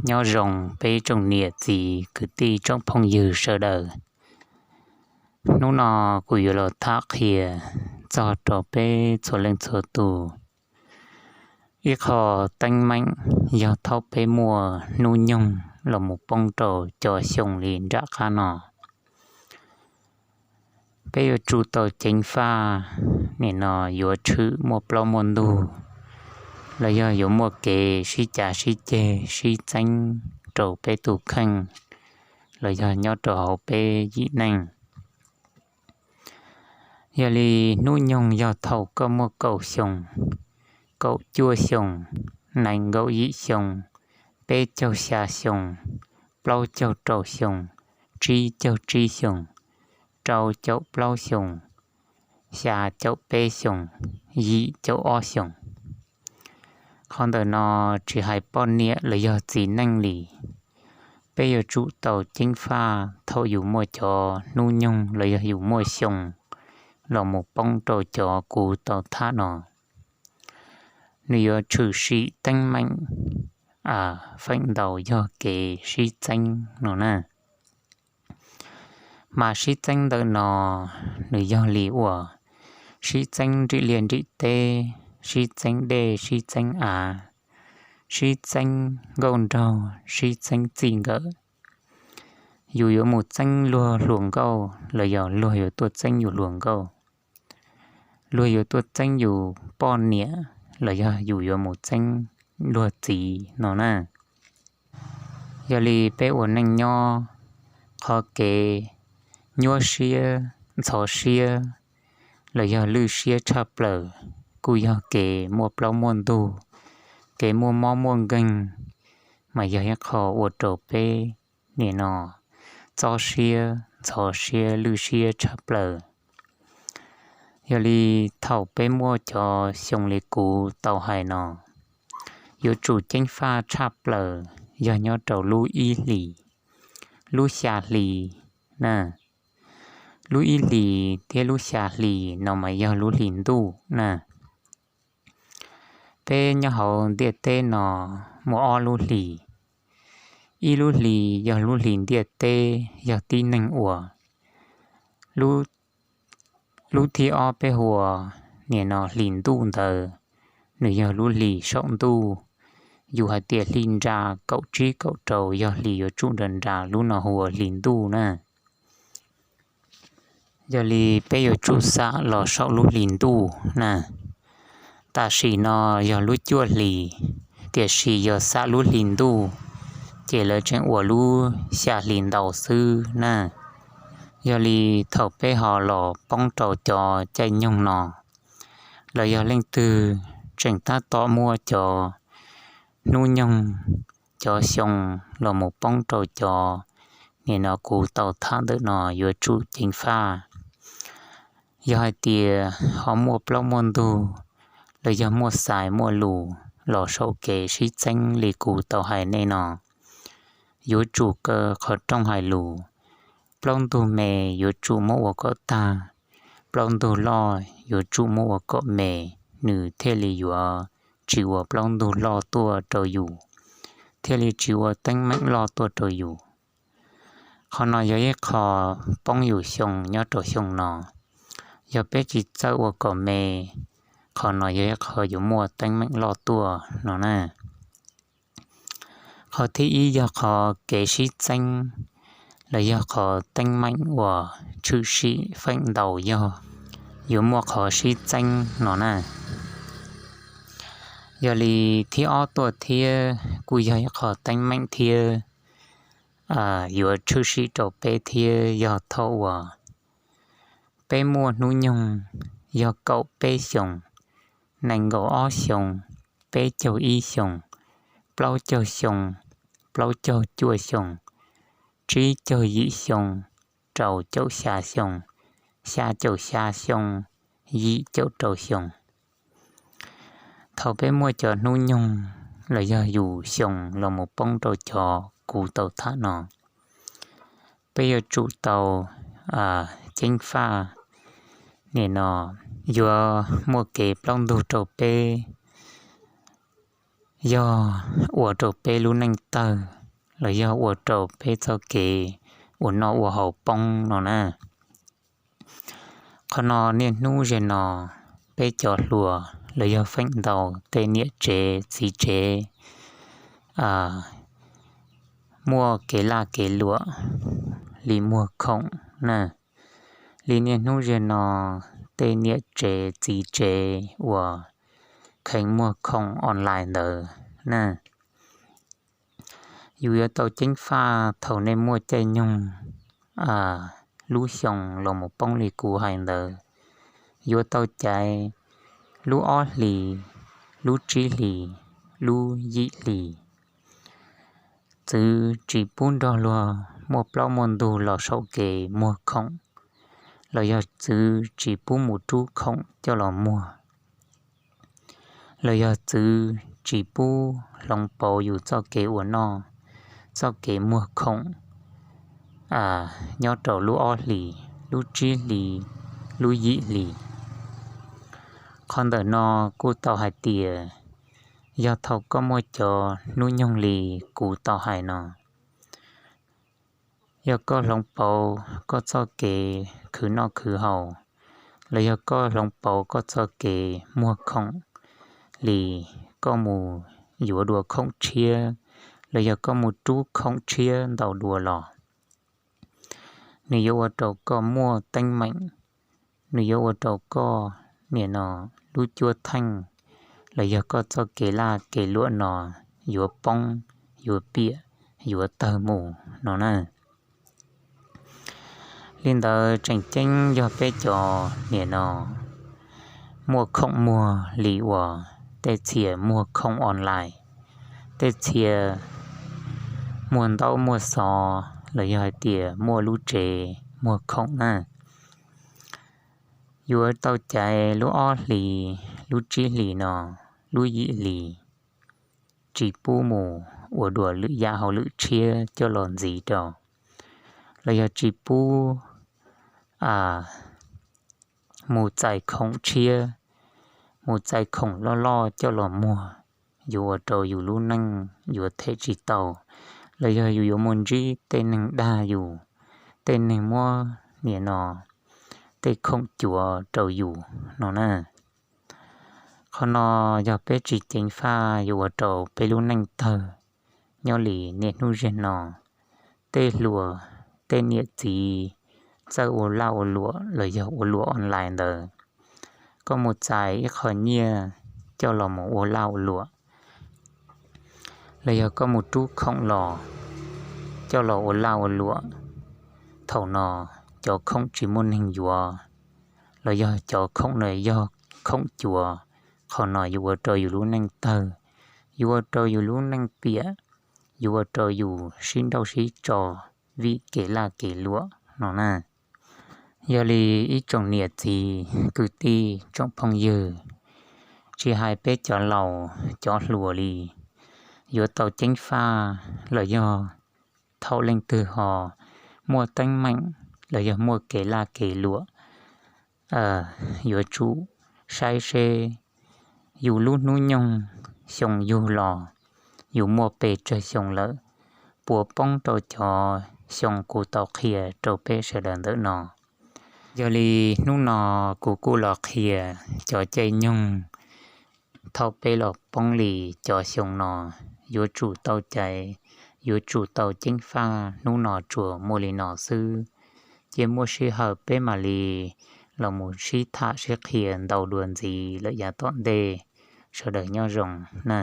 Nyob zoo peb tsoom niam txiv kwv tij tsoom phooj ywg sawv daws. Hnub no kuv yuav los tham qhia txog rau peb txhua leej txhua tus ib qho teeb meem yog thaum peb muaj hnub nyoog los mus poob rau cov xyoo li nram qab no. Peb yuav tsum tau ceev faj, nim no yuav tshwm muaj plaub muaj ntug, los yog yuav muaj kev sib cav sib ceg sib txeeb rau peb tus kheej, los yog nyob rau hauv peb yim neej. Yog li hnub nyoog yog thaum koj muaj kaum xyoo, kaum cuaj xyoo, nees nkaum yim xyoo, peb caug xya xyoo, plaub caug rau xyoo, tsib caug tsib xyoo, rau caum plaub xyoo, xya caum peb xyoo, yim caum ob xyoo. Qhov ntawm no tsis hais poj niam los yog txiv neej li, peb yuav tsum tau ceev faj thaum yus muaj cov hnub nyoog los yog yus muaj xyoo los mus poob rau cov kuv tau tham no. Nws yuav tshwm sim teeb meem feem ntau yog kev sib txeeb no na. Mas sib txeeb ntawm no nws yog li uas sib txeeb nrim liaj nrim teb, sib txeeb dej sib txeeb av, sib txeeb nkauj nraug, sib txeeb txij nkawm. Yus yuav mus txeeb luag hluas nkauj los yog luag yuav tuaj txeeb yus hluas nkauj, luag yuav tuaj txeeb yus poj niam los yog yus yuav mus txeeb luag txiv no na. Yog li peb ua neej nyob, qhov kev nyuaj siab, ntxhov siab los yog lwj siab tshaj plaws kuj yog kev muaj plaub muaj ntug, kev muaj mob muaj nkeeg, mas yog ib qho ua rau peb nim no txob siab, ntxhov siab, lwj siab tshaj plaws. Yog li thaum peb muaj cov xyoo li kuv tau hais no, yuav tsum ceev faj tshaj plaws yog nyob rau lub ib hlis, lub xya hli na. Lub ib hlis thiab lub xya hli no mas yog lub hlis ntuj na. Peb nyob hauv ntiaj teb no muaj ob lub hlis. Ib lub hlis yog lub hlis ntiaj teb, yog tib neeg ua. Lub thib ob peb hu ua nim no hlis ntuj ntawd, nws yog lub hlis saum ntuj. Yus hais tias hli nra kaum tsib kaum rau yog hlis yuav tsum nra nra, lub no hu ua hlis ntuj na. Yog li peb yuav tsum xam los saum lub hlis ntuj na. Tam sim no yog lub cuaj hlis, tiam sis yog xam lub hlis ntuj, ces lawv tseem ua lub xya hlis ntau xwb na. Yog li thaum peb ho los poob rau cov caij nyoog no, los yog leej twg tseem tab tom muaj cov hnub nyoog, cov xyoo los mus poob rau cov nim no kuv tau tham ntawm no yuav tsum ceev faj. Yog hais tias ho muaj plaub muaj ntug, los yog muaj xaiv muaj lus los saum kev sib txeeb li kuv tau hais nej no, yuav tsum kaw qhov rooj hais lus. Plaub ntug me yuav tsum muab ua kom tag, plaub ntug loj yuav tsum muab ua kom me, nws thiaj li yuav tsis ua plaub ntug loj tuaj rau yus, thiaj li tsis ua teeb meem loj tuaj rau yus. Qhov no yog ib qho poob yus xyoo nyob rau xyoo no. Yog peb tsis txawj ua kom me, qhov no yog ib qho yuav muaj teeb meem loj tuaj no na. Qhov thib ib yog qhov kev sib txeeb, los yog qhov teeb meem uas tshwm sim feem ntau yog yuav muaj qhov sib txeeb no na. Yog li thib ob tuaj thiab kuj yog ib qho teeb meem thiab, yuav tshwm sim rau peb thiab yog thaum uas peb muaj hnub nyoog yog kaum peb xyoos, nees nkaum ob xyoos, peb caug ib xyoos, plaub caug xyoo, plaub caug cuaj xyoos, tsib caug yim xyoo, rau caum xya xyoo, xya caum xya xyoo, yim caum rau xyoo. Thaum peb muaj cov hnub nyoog los yog yus xyoo los mus poob rau cov kuv tau tham no, peb yuav tsum tau ceeb faj. Nim no yuav muaj kev plaub ntug rau peb, yog ua rau peb lub neej tawg, los yog ua rau peb txoj kev ua noj ua haus poob no na. Qhov no niaj hnub ze no peb cov hluas los yog feem ntau tej niam tsev txiv tsev muaj kev laj kev luam li muag khoom na. Li niaj hnub ze no tej niam tsev txiv tsev uas kheev muag khoom online ntawd na, yus yuav tau ceev faj thaum nej muaj caij nyoog lub xyoo los mus poob li kuv hais ntawd, yuav tau caiv lub ob hlis, lub tsib hlis, lub yim hlis, txwv tsis pub nrog luag muaj plaub muaj ntug los saum kev muag khoom, los yog txwv tsis pub mus rub khoom coj los muag, los yog txwv tsis pub hloov pauv yus txoj kev ua noj, txoj kev muag khoom nyob rau lub ob hlis, lub tsib hlis, lub yim hlis. Qhov ntawm no kuj tau hais tias yog thaum koj muaj cov hnub nyoog li kuv tau hais no, yog koj hloov pauv koj txoj kev khwv noj khwv haus, los yog koj hloov pauv koj txoj kev muag khoom li koj mus yuav dua khoom tshiab, los yog koj mus rub khoom tshiab ntau dua los, nws yuav ua rau koj muaj teeb meem, nws yuav ua rau koj nim no lub cuab theej los yog koj txoj kev laj kev luam no yuav poob, yuav piam, yuav tawg mus no na. Li ntawd tseem ceeb yog peb cov nim no muaj khoom muag li uas tej txhia muag khoom online, tej txhia muag ntaub muag xov los yog hais tias muaj lub tsev muag khoom na, yuav tau caiv lub ob hlis, lub tsib hlis no, lub yim hlis, tsis pub mus ua dua lwm yam hauj lwm tshiab coj los ntxiv rau, los yog tsis pub mus txais khoom tshiab, mus txais khoom loj loj coj los muag, yuav ua rau yus lub neej yuav them tsis tau, los yog yus yuav mus ntsib tej neeg dag yus, tej neeg muab nim no tej khoom cuav rau yus no na. Qhov no yog peb tsis ceev faj yuav ua rau peb lub neej tawg. Nyob li niaj hnub zeg no, tej hluas tej niam txiv txawj ua laj ua luam los yog ua luam online ntawd, koj mus txais ib qho nyiaj coj los mus ua laj ua luam, los yog koj mus rub khoom los coj los ua laj ua luam, thaum no cov khoom tsis muaj neeg yuav, los yog cov khoom no yog khoom cuav, qhov no yuav ua rau yus lub neej tawg, yuav ua rau yus lub neej piam, yuav ua rau yus sib nrauj sib tso vim kev laj kev luam no na. Yog li ib tsoom niam txiv kwv tij tsoom phooj ywg, tsis hais peb cov laus cov hluas li, yuav tau ceeb faj los yog thaum leej twg ho muaj teeb meem los yog muaj kev laj kev luam, yuav tsum saib seb yus lub hnub nyoog xyoo yug los yus muaj pes tsawg xyoo lawm, puas poob rau cov xyoo kuv tau qhia rau peb sawv daws ntawm no. Yog li hnub no kuv kuj los qhia cov caij nyoog thaum peb los poob li cov xyoo no, yuav tsum tau caiv, yuav tsum tau ceeb faj, hnub no tsuas muaj li no xwb. Cia muaj sij hawm peb mam li los mus sib tham sib qhia ntau dua ntxiv lawm yav tom ntej. Sawv daws nyob zoo na.